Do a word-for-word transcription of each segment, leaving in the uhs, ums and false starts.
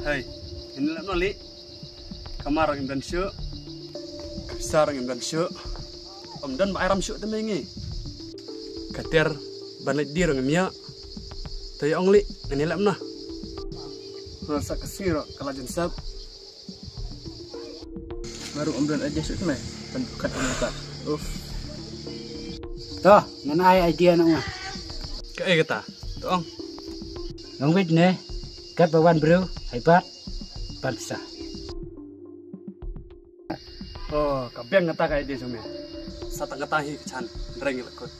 Hei, ngin leh noh lei. Ka mar ngim don shuh. Ka pisa ngim don shuh. Ym don ba ai ram shuh te me ngi. Ka tiar ban leit die ngim ïa. Te ïa ong lei, ngin leh noh. Nga sa ka sngi ruh ka la jan sap. Baru ym don idea shuh te me. Ban kat ym kat. Uff. To, ngan ai idea na nga. Kaei kata? To ong. Ngan wit ne. Kat ba wan briew, haibat. Ban pisa. Oh, ka biang kata ka idea jong me. Sa tang kata hi ka chan, reng la kut.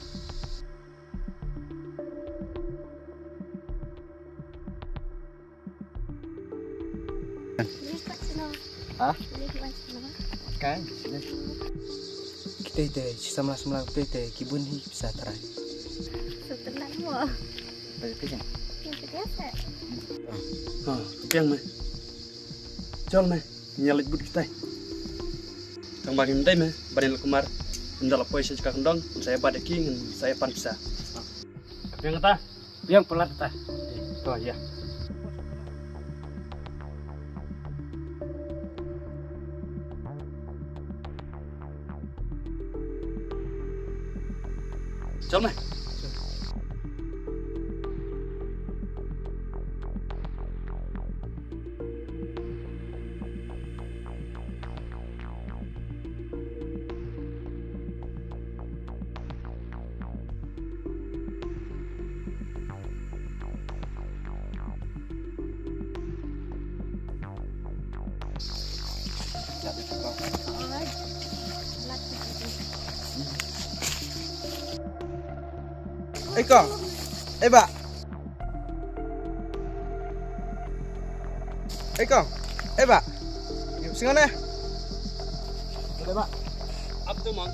Ha? Kan? Kita ite, si samla samla kita ite, kibun hi bisa try. Setelah mo. Baik, baik. Yang biasa. Ha, biang me. Chol me. Ngi leit bud kita. Tang ba ngim dei me, ba ngin leit kumar. Ynda la poi sha jaka kyndong, ngin sa ïa bat ïa ki, ngin sa ïa pan pisa. Biang kata? Biang palat kata. To ïa. Chol me. Ei kong. Ei bah. Ei kong. Ei bah. Ïa, singon eh. Ei bah. Ap tu mang.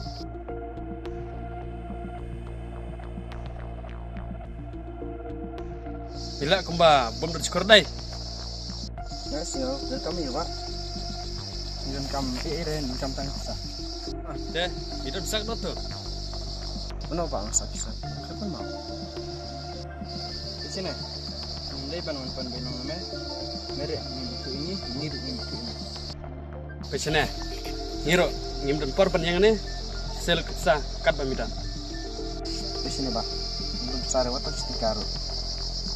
Ila kumba bom dot skor dai. Ya, sio, welcome you, Pak. Welcome, eh, eh, welcome tang sa. Te, itu sak dot tu. Mano ba ang sak sak. Kapan mau? Di sini. Ndai ban wan pan benong me. Mere ni tu ini, ini tu ini tu ini. Pei sene. Ngi ruh ngim don por ban ïeng ne. Sel sa kat ba mi don. Pei sene ba. Ngim don sa re wat stika ruh.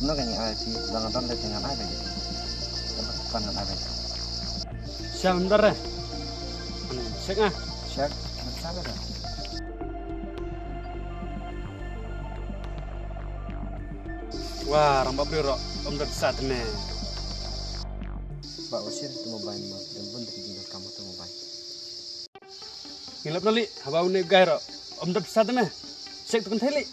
No kan ngi ai ti ba ngan don le ngan ai ba gitu. Kan pan ngan ai ba gitu. Siam ndar re. Sek ah. Sek. Ngan sa re. Wah, rang ba briew ruh. Ym don sa te me. Ba u sien tu mobile ma, don bun da ki jingjia kam tu mobile. Ngi lap na li, haba une guy ro. Ym dap sa te me. Check tu kan thei li.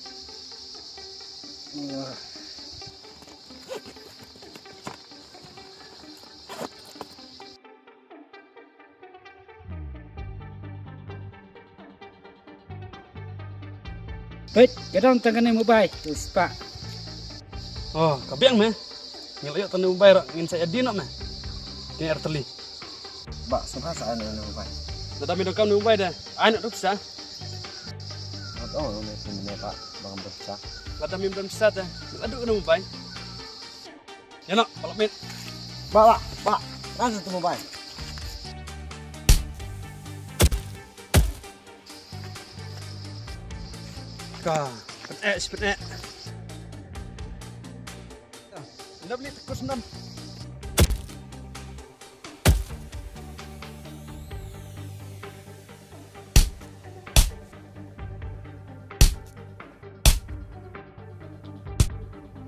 Peit, ka dang tang kane mobile, tu spa. Oh, ka biang me. Ngi la ïoh tang ne mobile ro, ngin sa ïa dien noh me. Kane ar tylli. Ba, sngewbha sa ai ne mobile. Lada me donkam ne mobile de, ai noh ruh sa. Ngat ong ne phi ne ba, ba ngam donkam sa. Lada me donkam sa te, la duh ne mobile. Ïa noh, ba la mit. Ba, ba, ba. Ngan sa tu mobile. Ka, pyneh, pyneh. Ndap ni tikus ndam.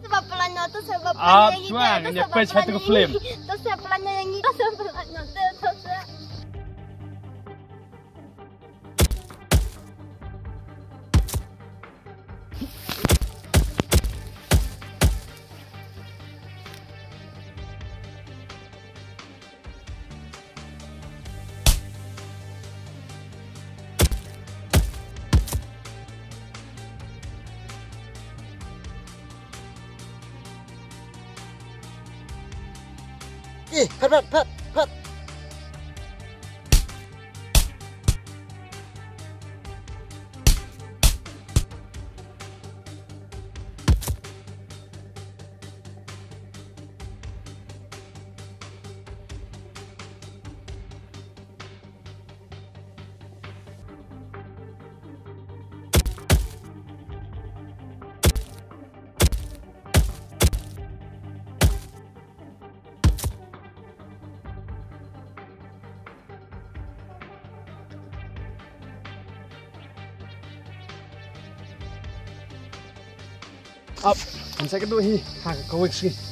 Sebab pelan nyo tu, sebab pelan nyo yang ini, tu sebab pelan nyo yang ini, tu sebab pelan nyo tu, tu sebab. Ih, phet, phet, phet, phet. Ap, kan sa ka duh hi ha ka wik shi.